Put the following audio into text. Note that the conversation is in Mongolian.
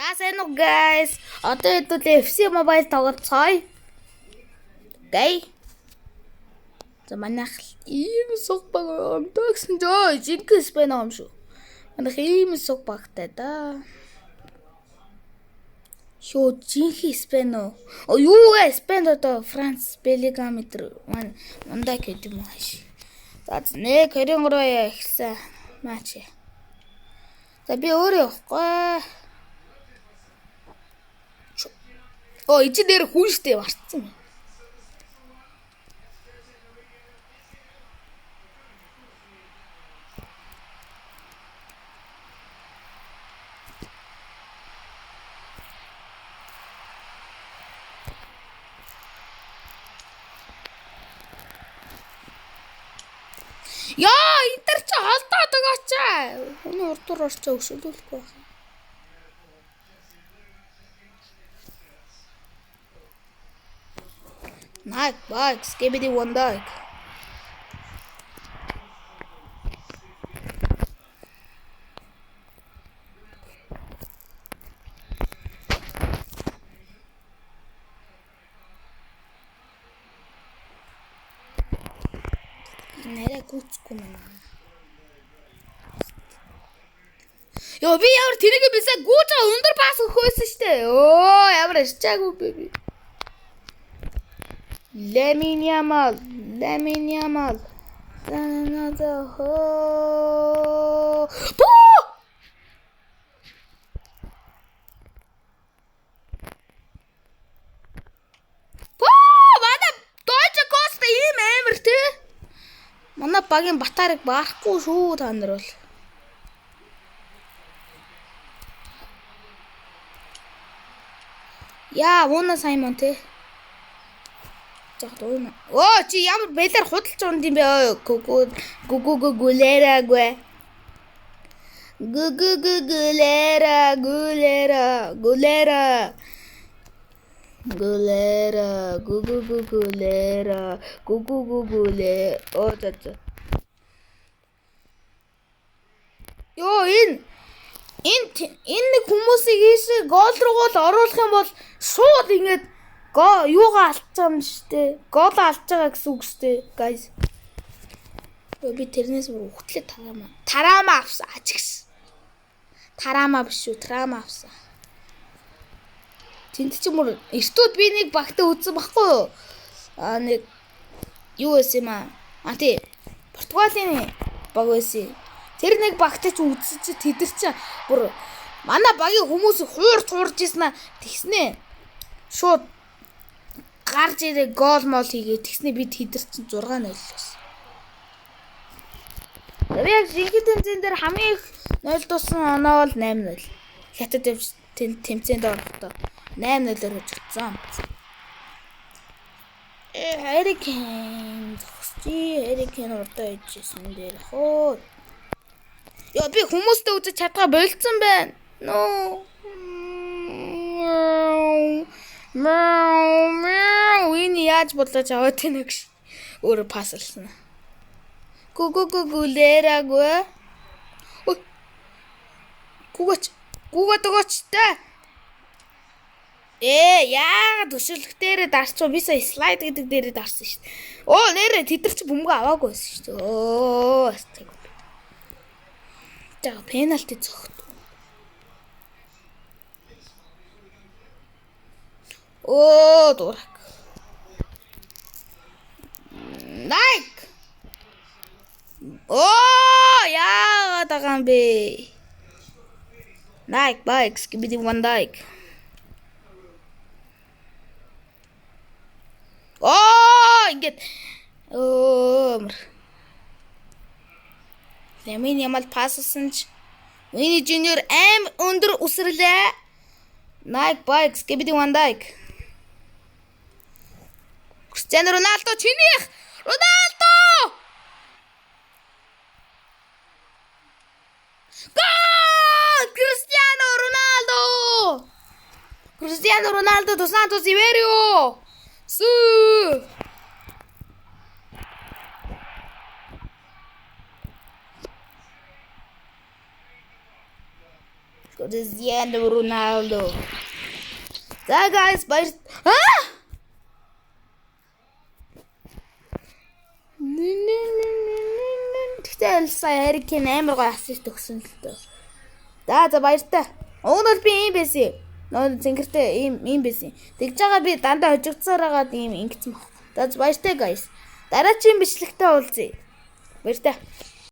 За сайн уу guys. Одоо хэдүүлээ FC Mobile тоглолцгоё. Окей. За манайх ийм суг баг амтаа гэсэн ч ой жинкс байна юм шүү. Манайх ийм суг багтай да. Шөө жинхэнэ Испани уу? Оо юу вэ? Испанд одоо Франц, Белгия мэдэр маань мундаг гэдэг юм ааш. За 1 23 эхэлсэн матч. За би өөрөө явахгүй. Оо ичи дээр хүн штэ марцсан юм. Яа, энэ төр чи холдоод өгөөч. Хүний урдуур орчоо өшөөлөхгүй байх. Nike bike, skibidi one dike. Нэрэ гүцэхгүй мэн. Йоо би ямар тэрийг бисаа гүйж байгаа өндөр пас өгөхөөсөн штэ. Өө ямар ачаагүй би би. Lamine Yamal, Lamine Yamal. Another hole. Бүү! Бүү! Манай Дойче Коста ийм амар те. Манай багийн Батарыг баарахгүй шүү та нар бол. Яа, Вуна Саймон те. За дууна. Оо чи ямар бэлэр худалч унд юм бэ? Гүгү гүгү гүлэрэггүй. Гүгү гүлэрэ гүлэрэ гүлэрэ гүлэрэ гүгү гүлэрэ гүгү гүлэ. Оо за за. Йоо энэ нэг хүмүүсийг ийшээ гол руу л оруулах юм бол шууд ингээд го юугаа алдчих юм штэ. Гол алдж байгаа гэсэн үг штэ, guys. Би тэрнээс бүр ухтлээ тараама. Тараама авсан ач гис. Тараама биш шүү, трама авсан. Тэнд чи мөр эртүүд би нэг багтаа үзсэн баггүй юу? Аа нэг юу байсан юм аа? А тий. Португалийн баг байсан. Тэр нэг багтаа чи үзсэн чи тэд нар чи бүр манай багийн хүмүүс хуурч хуурж ийсэн аа тэгснэ. Шууд гарч ирээ гол мол хийгээ тэгснэ би тэд нар чинь 6-0 байсан. Би яг жинхэнэ тэмцээн дээр хамгийн их 0 дууссан оноо бол 8-0. Хятад тэмцээнд орохдоо 8-0-оор хожигдсон. Harry Kane зогсчих. Harry Kane урдаа ижсэн дээр хөө. Йоо би хүмүүстэй үзэж чадгаа болцсон байна. Нөө. Мяу мяу энэ яаж бодлож аваад байна гэж өөрөө паслсан. Гү гү гү гүлэрэггүй. Ой. Гүгэч. Гүгэд өгөөч та. Яагаад өшөөлөх дээрээ дарчуу би сая слайд гэдэг дээрээ дарсан шүү дээ. Оо нэрээ тэд нар чи бөмбөг аваагүй байсан шүү дээ. Өө цаг. За пенальти зогт. Оо дурак. Найк. Оо яагаад байгаа юм бэ? Nike bikes give me one like. Оо ингээд өө Ламин Ямал паслсан ч Вини Жуниор аим өндөр үсрэрлээ. Nike bikes give me one like. Кристиано Роналдо чинийх. Роналдо! Гол! Кристиано Роналдо! Кристиано Роналдо dos Santos Ribeiro! Сүү! Кристиано Роналдо. За guys, баяр. Аа! Тэгтээ сая Harry Kane амар гоё assist өгсөн л дөө. За за, баяртай. Уг нь бол би ийм байсан. Нөө цэнгэртэй ийм ийм байсан. Тэгж байгаа би дандаа хожигдсаар хагаад ийм ингэсэн баг. За, баяртай, guys. Дараагийн бичлэгтээ уулзъя. Баяртай.